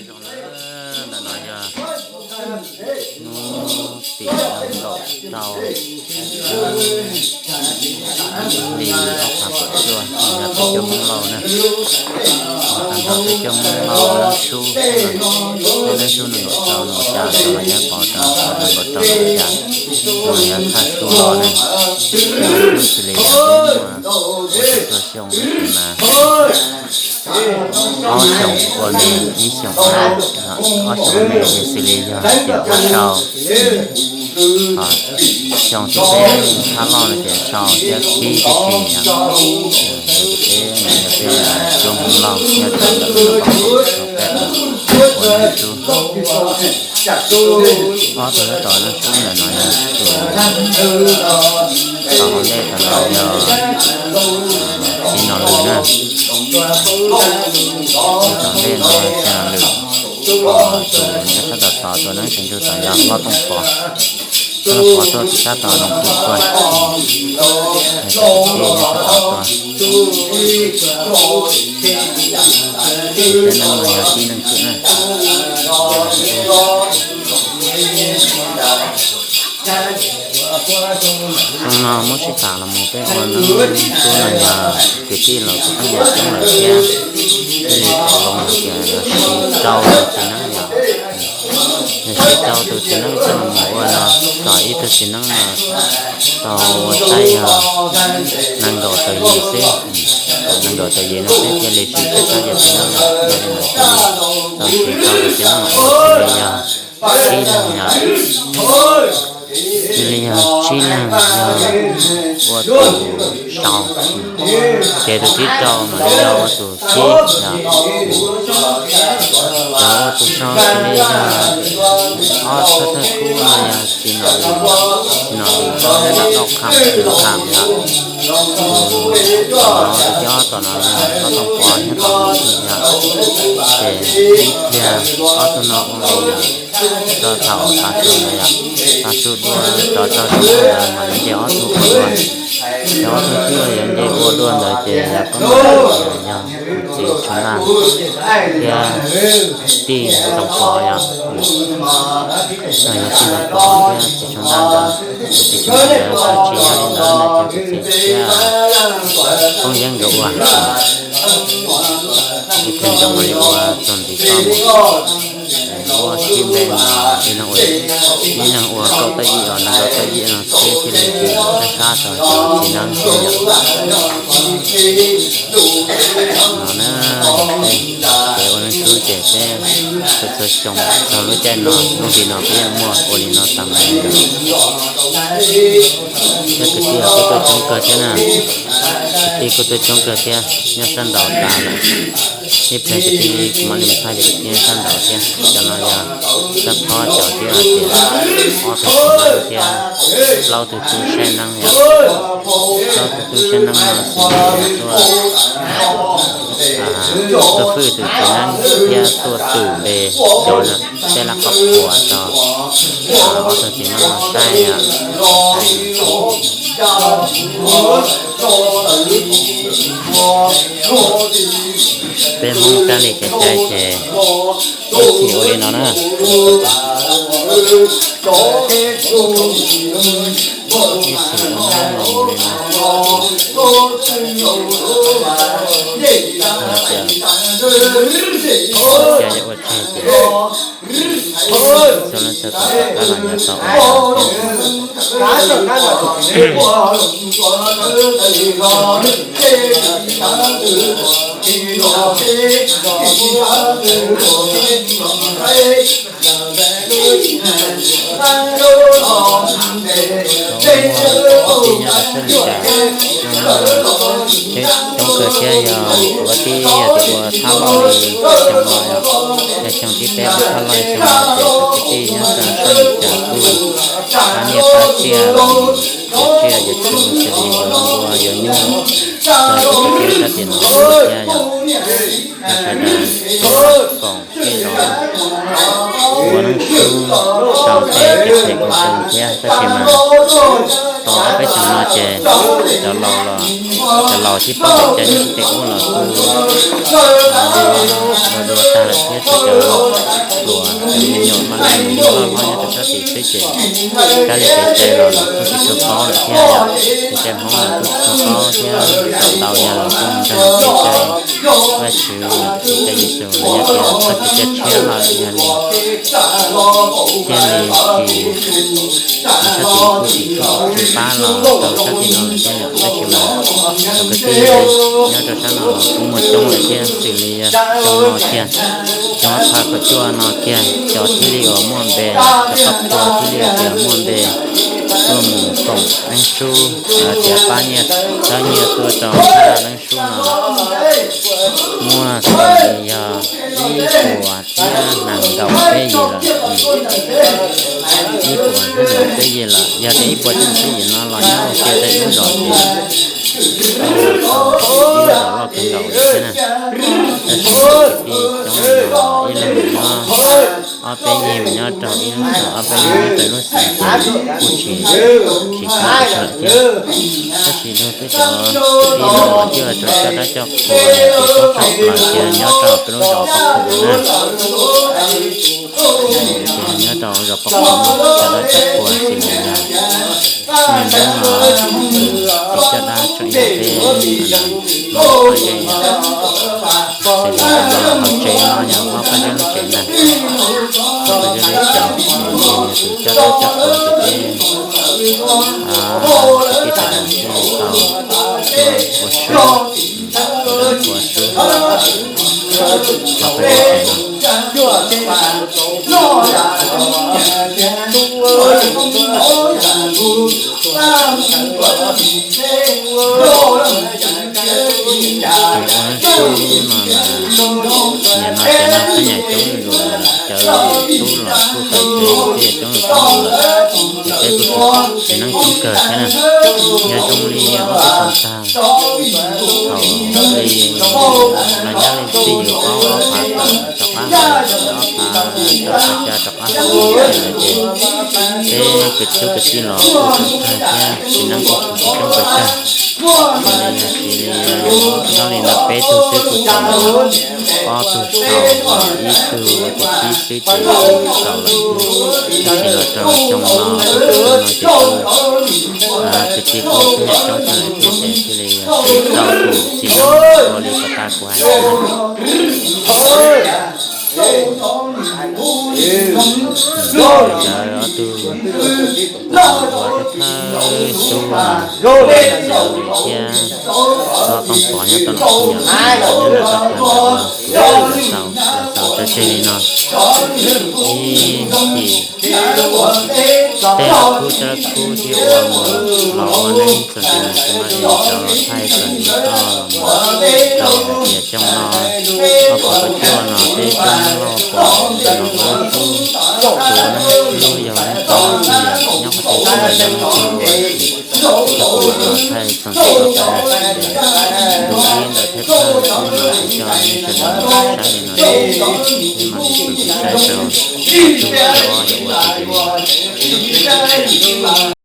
Zoo na, ntawm no yog hnub tim nees nkaum rau hli ob phav kaum cuaj, yog peb caug Hmoob Lauj na. Tag nrho peb caug Hmoob Lauj Leej Sub, Leej Sub nees nkaum rau nees nkaum xya, tau los nyob pov rau nees nkaum rau nees nkaum xya, no yog thaj su los ne. Xws li peb muaj ua txhua xyoo tab sis mas ob xyoos ua me ib xyoos na, ob xyoos ua me ces xws li yog hais tias ua sau, xyoo thib peb thaj loj no ces sau thiab qhib tib si yom. Ces peb no yog peb cov Hmoob Lauj nyob rau ntawm Xeev Khuam Xeev Khuam ua Leej Sub. Ob tug tab tom Leej Sub ntawm no yog tus tau hauv ntej thaum no yog Txiv Nom Lwm na. Tus tom ntej no yog Txiv Nom Lwm, tus nyob sab tom tod tuaj ne, tus ntsuj tom yog Hlob Tooj Pov. Hlob Tooj Pov tuaj tus sab tom Loos Pim tuaj, yog tus kwv tij nyob sab tom tuaj. Tus txiv neej no yog tib neeg xwb na. Xyoo no muab sib tham los mus peb ua Leej Sub no yog kwv tij los kuj pheej yam coob lawm thiab, thiaj li tau loo hais tias yog siv rau tus txiv neeb yom. Yog siv rau tus txiv neeb coj los mus ua no, kom ib tug txiv neeb no tau ua saib yog nees nkaum tawm yim xwb, nees nkaum tawm yim no xwb thiaj li siv rau sab yog txiv neeb no, yog li ntawd thiaj li tau siv rau tus txiv neeb no ua txiv neeb yog ib leeg yom. Yog li yog tsib leeg yog ua tus sau, ces tus thib rau mam li yog ua tus xib yom. Cov ua tus sau xws li yog ob thawj thawj kub no yog txiv nom, txiv nom nyob nram Lauj Kham, Kham yom. Tus no tus thib ob tom no yog Hlob Tooj Pov nyob tom Loos Pim yom. Ces ib pliag ob tug no ua li ntawd rau thaum tav su no yom, tav su dua rov rau tsaus ntuj ntawd mam li nce ob tug ua dua. Ces ob tug twb yuav nce ua dua ntawd ces yog koj yog tus txiv Tshuas Ntaj thiab tij Ntxoov Pov yom. Yog tij Ntxoov Pov thiab txiv Tshuas Ntaj ntawd, tus txiv Tshuas Ntaj ntawd tsis yog li ntawd no ces tus txiv thiab poob yeeb nkawd ua. Ib pliag nkawd mam li ua txog ntxiv toj mus. Muab sib npe, ib leeg ua kaum tawm yim los nees nkaum tawm yim no xwb thiaj li tsis sab sab tau cov txiv neeb thiab yom. No na, peb ua Leej Sub ces peb txhua txhua xyoo txog lub caij no lub hli no peb yeej muaj ua li no tag nrho. Thiab kwv tij los kuj tuaj coob kawg thiab na, kwv tij kuj tuaj coob kawg thiab, nyob sab nraud tas lawm. Ib pliag kwv tij kuv mam li mus thaij ces kwv tij nyob sab nraud thiab. Cov no yog sab phob cov twb hais tias ob tug txiv neeb thiab plaub tug tub saib neeb yom. Plaub tug tub saib neeb no xws li yog tuaj, tuaj fwj tus txiv neeb thiab tuaj twm npe cov tej laj qhov qhuas rau ob tug txiv neeb no saib yom. Peb Hmoob kab li kev cai ces ib txhis ua li no na. Ib txhis ua Hmoob los ua li no. Hais tias ua cai ua tseg ces txhua leej txhua tus rov qab los nyob tau ua li no thiab. Cov muaj kwv tij nyob rau sab Amelikas, coob kawg thiab yog kuv ob tib yog tias ua thab loj li xyoo no yom, yog xyoo thib peb ua thab loj li xyoo no ces cov kwv tij nyob rau sab Amelikas kuj pab nyiaj pab txiaj, yuav tsiaj yuav txhu xws li yuav npua yuav nyuj, txog rau peb sab tim no thiab yom. Yog sawv daws koom sib zog ua Leej Sub sau tej kev phem koom txoos thiab, tab sis mas tau ob peb xyoos no ces cov laus los, cov laus tib pab pem cai nyob tim ub los kuj dua dua tag lawm thiab. Cov hluas cov me nyuam mas loj hlob nyob rau sab tim xwb ces kab li kev cai los lawv kuj tsis tshua paub lawm thiab yom. Kev cai Hmoob lawv kuj tsis tshua paub thiab, lawv tau ntau yog lawv kuj mus ntseeg kev cai Vajtswv, kev cai Yexus los yog tias txoj kev cai tshiab no lawm yog li thiaj li tsis, sab tim kuj tsis tshua pab los rau sab tim no lawm thiab yom. Tab sis mas cov kwv tij nyob rau sab no los kuj muaj coob lawm thiab, xws li yog xyoo no kiag xyoo ob phav kaum cuaj no kiag cov thiaj li uas muaj npe, cov koj pua thiaj li uas tias muaj npe tuaj mus koom Leej Sub, tias pab nyiaj, pab nyiaj tuaj rau thaj Leej Sub no muaj xws li yog ib puas thiab nees nkaum peb yig lawm. Ib puas nees nkaum peb yig lawm, yog tias ib puas nees nkaum peb yig no los nyob ua ke rau lub zos ces ib lub zos loj kawg nkaus li thiab na. Tab sis kwv tij coob li no ib leeg nyob ob peb yig, nyob rau ib lub xeev, ob peb yig nyob rau ib lub xeev ces kuj tsis, tsis tau tshaj lawm thiab. Tab sis rau peb cov kwv tij no los coj rau coj dab coj qhua ces txhob txhawj los cia nyob rau peb lub zos Paj Khuam na. Ces nyob rau zos Paj Khuam no coj dab coj qhua xws li yog niaj hnub no tus coj dab tseem yog peb no, poj zeb yog xws li hauv tsev no yog hlob poj zeb lub tsev ntag, hlob poj zeb lub tsev ces yog tus coj dab coj qhua ces peb kwv tij sawv daws thiaj li tau tuaj ua sub, ua sub hlob poj zeb tsev no. Tus ua sub no mas, nim no ces no peb nyaim coob li lawm, cov tub los kuj tawm tsam thiab coob li coob lawm, ces peb kuj tsis, txiv neej coob kawg thiab na. Yog zoo li ob peb xyoos tag thaum li los nyob li twj ywm paub ob phav tawm rov qab hauv, ob phav tawm xya rov qab hauv lawm ces peb kwv tij kwv tij los kuj tseem kawg thiab txiv neej kuj tseem tsis coob pes tsawg. Ces li yog tsis li nyob li ntawm peb tug xwb kuj tau ob tug sau, ib tug ua tus tsib xwb ces sau lawm. Tab sis los rau xyoo no, xyoo no ces kuj kwv tij kuj nyaim coob kawg lawm thiab ces thiaj li tau tus txiv neej ua li puas tas kuv hais ntawd na. Lawv ob tug ua thawj thawj xub no, thiab Hlob Tooj Pov nyob rau nram Xyooj Yam, nyob nram Dab Qhuas ntawd, kuv twb los xaus, los xaus tso tseg li no. Ib chim tej laj khub tej laj khub thiab ua mus los ua neeb txuas ntxiv mus txiv mas es rov los thaij txuas ntxiv toj los mus rau hais tias xyoo no ob phav kaum cuaj no peb Xyooj Yam Lauj pom no ua neeb hlub, ua neeb hlub yog neeb tsa txij yam nyob qhov twg tuaj yog neeb tsa ua tsis tau kuv los thaij txog ntawm no ces ntu ib ntawm thawj thawj xwb no ces coj nej sawv daws saib li no thiab, peb mam li txuas ntxiv saib rau tus thawj ob yuav ua tsis li.